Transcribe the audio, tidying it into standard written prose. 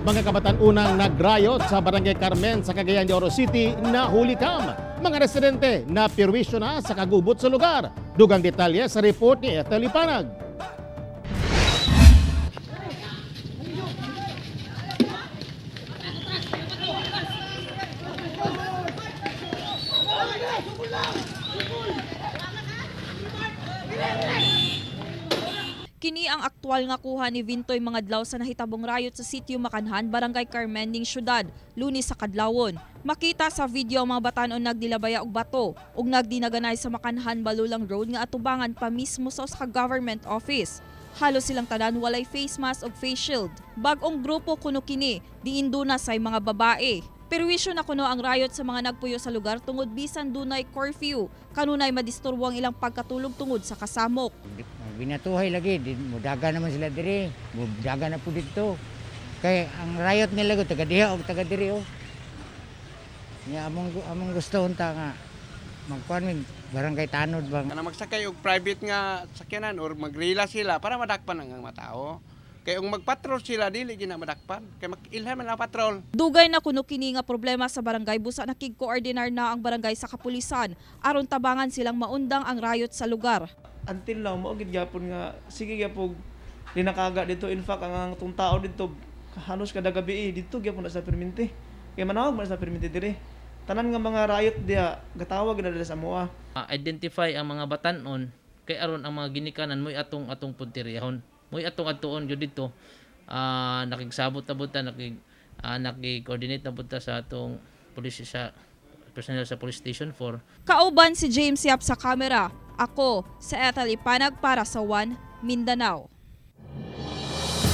Mga kabatan-unang nagrayot sa Barangay Carmen sa Cagayan de Oro City na hulikam. Mga residente na pirwisyo na sa kagubot sa lugar. Dugang detalye sa report ni Ethel Ipanag. Kini ang aktual nga kuha ni Vintoy mga adlaw sa nahitabong riot sa sitio Makanhan, Barangay Carmen ning syudad, Lunes sa kadlawon. Makita sa video ang mga batan-on nagdilabaya og bato ug nagdinaganay sa Makanhan Balulang Road nga atubangan pa mismo sa usa ka government office. Halos silang tanan walay face mask ug face shield. Bag-ong grupo kuno kini, diin duna say mga babae. Perwisyo na kuno ang riot sa mga nagpuyo sa lugar tungod bisan dunay curfew. Kanunay madisturbo ang ilang pagkatulog tungod sa kasamok. Binatuhay lagi, di, mudaga naman sila diri, mudaga na po dito. Kay ang riot nila ko taga diha og taga diri oh. Nya among among gusto unta nga magkuan mig barangay tanod bang. Kana magsakay og private nga sakyanan or magrila sila para madakpan ang mga tao. Kay kung magpatrol sila dili gina madakpan kay makilhan man ang patrol. Dugay na kuno kini nga problema sa barangay busa nakig-coordinar na ang barangay sa kapulisan aron tabangan silang maundang ang riot sa lugar. Until now mao gid gyapon nga sige gyapon linakaga dito. In fact, ang atong tao dito halos kada gabi eh, dito gyapon na sa perminti kay manawag man sa perminti dire tanan nga mga riot diha gatawag na dira sa amoa. Identify ang mga batan-on kay aron ang mga ginikanan mo'y atong atong punteryahon, mo'y atong adtuon gyud didto. Nakigsabot na pud ta, nakig-coordinate na pud ta sa atong police, sa personnel sa Police Station 4. Kauban si James Yap sa kamera. Ako sa Ethel Ipanag para sa One Mindanao.